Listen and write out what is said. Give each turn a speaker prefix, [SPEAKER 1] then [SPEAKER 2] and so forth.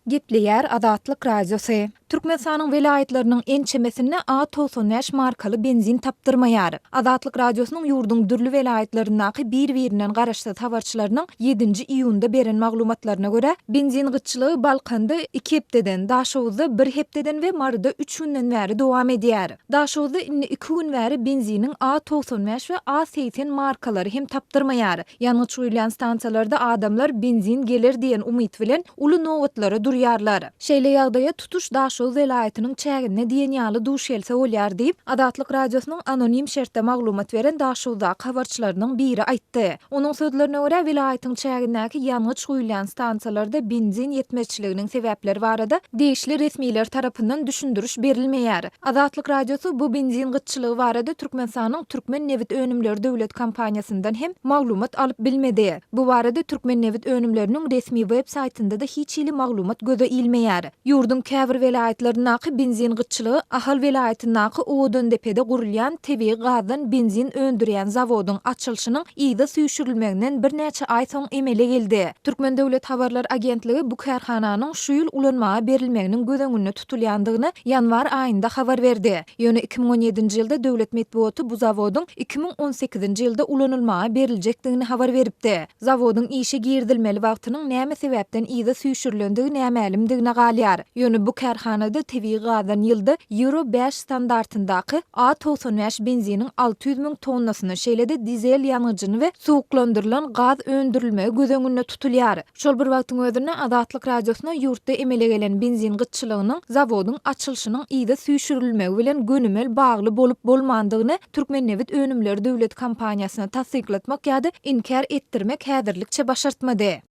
[SPEAKER 1] Gepleýär Azatlyk Radiosy. Türkmenistanyň welaýatlarynyň ençemesinde A 95 markaly benzin tapdyrmaýar. Azatlyk Radiosynyň ýurduň dürli welaýatlaryndaky bir-birinden garaşsyz habarçylarynyň ýedinji iýunda beren maglumatlaryna görä, benzin gytçylygy Balkanda iki hepdeden, Daşoguzda bir hepdeden we Maryda üç günden bäri dowam edýär. Daşoguzda indi iki gün bäri benziniň A 95 we A 80 markalary hem tapdyrmaýar. Ýangyç guýulýan stansiýalarda adamlar benzin geler diýen umyt bilen uly nobatlara durýarlar. Şeýle ýagdaýa tutuş Daşoguz welaýatynyň çäginde diýen ýaly duş gelse bolýar diýip, Azatlyk Radiosynyň anonim şertde maglumat beren Daşoguzdaky habarçylarynyň biri aýtdy. Onuň sözlerine görä, welaýatyň çägindäki ýangyç guýulýan stansiýalarda benzin ýetmezçiliginiň sebäpleri barada degişli resmiler tarapyndan düşündiriş berilmeýär. Azatlyk Radiosy bu benzin gytçylygy barada Türkmenistanyň Türkmennebitönümleri döwlet kompaniýasyndan hem maglumat alyp bilmedi. Bu barada Türkmennebitönümleriniň resmi web saýtynda-da hiç hili maglumat göze ilmeýär. Ýurduň käbir welaýatlaryndaky benzin gytçylygy Ahal welaýatyndaky Owadandepede gurulýan tebigy gazdan benzin öndürýän zawodyň açylyşynyň yza süýşürilmeginden birnäçe aý soň emele geldi. Türkmen döwlet habarlar agentligi bu kärhananyň şu ýyl ulanmaga berilmeginiň göz öňünde tutulýandygyny ýanwar aýynda habar berdi. Ýöne 2017-nji ýylda döwlet metbugaty bu zawodyň 2018-nji ýylda ulanylmaga beriljekdigini habar beripdi. Zawodyň işe girizilmeli wagtynyň näme sebäpden yza süýşürilendigi nämälimdigine galýar. Ýöne bu kärhanada tebigy gazdan ýylda Euro bäş standartyndaky A 95 benziniň 600 müň tonnasyny, şeýle-de dizel ýangyjyny we suwuklandyrylan gaz öndürilmegi göz öňünde tutulýar. Şol bir wagtyň özünde Azatlyk Radiosyna ýurtda emele gelen benzin gytçylygynyň zawodyň açylyşynyň yza süýşürilmegi bilen gönümel bagly bolup-bolmandygyny Türkmennebit önümleri döwlet kompaniýasyna tassyklatmak ýa-da inkär etdirmek häzirlikçe başartmady.